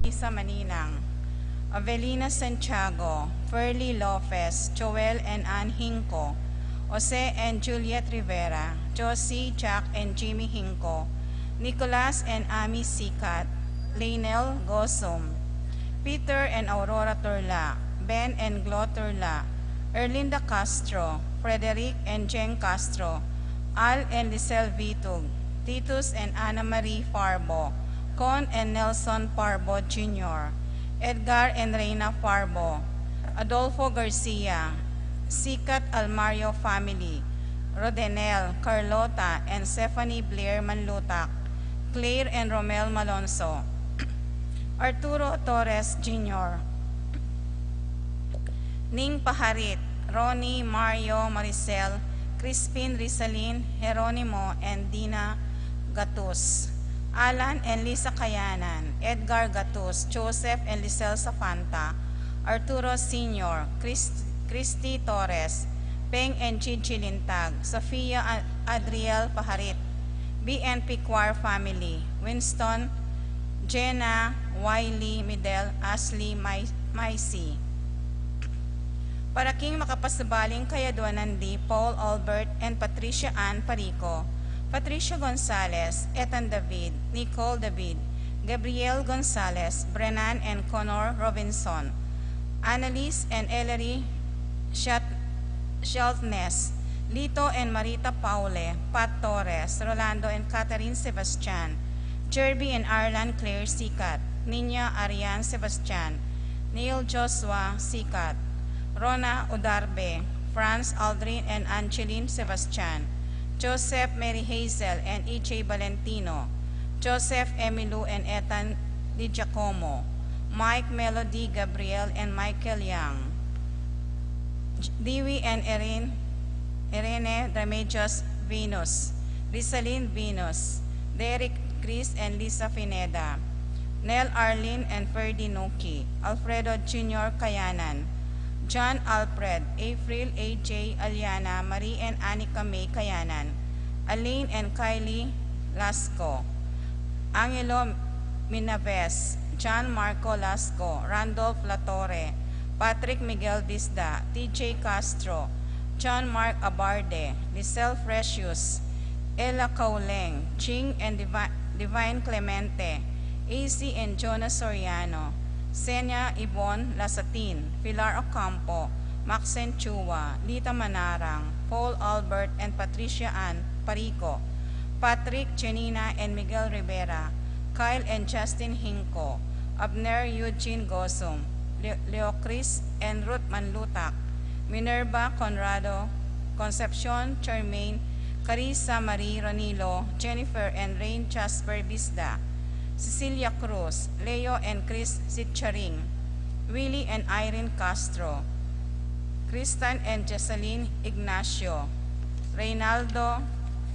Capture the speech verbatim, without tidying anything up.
Lisa Maninang, Avelina Santiago, Ferly Lopez, Joel and Ann Hinco, Jose and Juliet Rivera, Josie, Jack and Jimmy Hinco, Nicolas and Ami Sikat, Lionel Gosum, Peter and Aurora Turla, Ben and Glo Turla, Erlinda Castro, Frederick and Jeng Castro, Al and Lisel Vitug, Titus and Ana Marie Farbo, Con and Nelson Farbo Junior, Edgar and Reina Farbo, Adolfo Garcia, Sikat Almario family, Rodenel, Carlota, and Stephanie Blair Manlutak, Claire and Romel Malonzo, Arturo Torres Junior, Ning Paharit, Ronnie, Mario, Maricel, Crispin, Rizalin, Jeronimo, and Dina Gatus, Alan and Lisa Kayanan, Edgar Gatus, Joseph and Lisel Safanta, Arturo Senior, Chris- Christy Torres, Peng and Gigi Lintag, Sofia A- Adriel Paharit, B N P Choir family, Winston, Jenna, Wiley, Midel, Ashley, Mai- Maisy. Para king makapasabaling kayadwanan di Paul Albert and Patricia Ann Parico, Patricia Gonzalez, Ethan David, Nicole David, Gabriel Gonzalez, Brennan and Connor Robinson, Annalise and Ellery Shat- Sheltness, Lito and Marita Paule, Pat Torres, Rolando and Catherine Sebastian, Jerby and Arlan Claire Sikat, Nina Arian Sebastian, Neil Joshua Sikat, Rona Udarbe, Franz Aldrin and Angeline Sebastian, Joseph Mary Hazel and E J Valentino, Joseph Emilu and Ethan Di Giacomo, Mike Melody Gabriel and Michael Young, Dewey and Erin, Irene Remedios Venus, Rizalin Venus, Derek Chris and Lisa Fineda, Nel Arlene and Ferdy Nuki, Alfredo Junior Kayanan, John Alfred, April A J Aliana, Marie and Anika May Kayanan, Aline and Kylie Lasco, Angelo Minaves, John Marco Lasco, Randolph Latorre, Patrick Miguel Disda, T J Castro, John Mark Abarde, Lisel Precious, Ella Cauleng, Ching and Divi- Divine Clemente, A C and Jonas Soriano, Senia Ibon Lasatin, Pilar Ocampo, Maxen Chua, Lita Manarang, Paul Albert and Patricia Ann Parico, Patrick, Janina and Miguel Rivera, Kyle and Justin Hinco, Abner Eugene Gosum, Le- Leo Chris and Ruth Manlutak, Minerva Conrado, Concepcion Charmaine, Carissa Marie Ronilo, Jennifer and Rain Jasper Bisda, Cecilia Cruz, Leo and Chris Sitcharing, Willie and Irene Castro, Kristan and Jesseline Ignacio, Reynaldo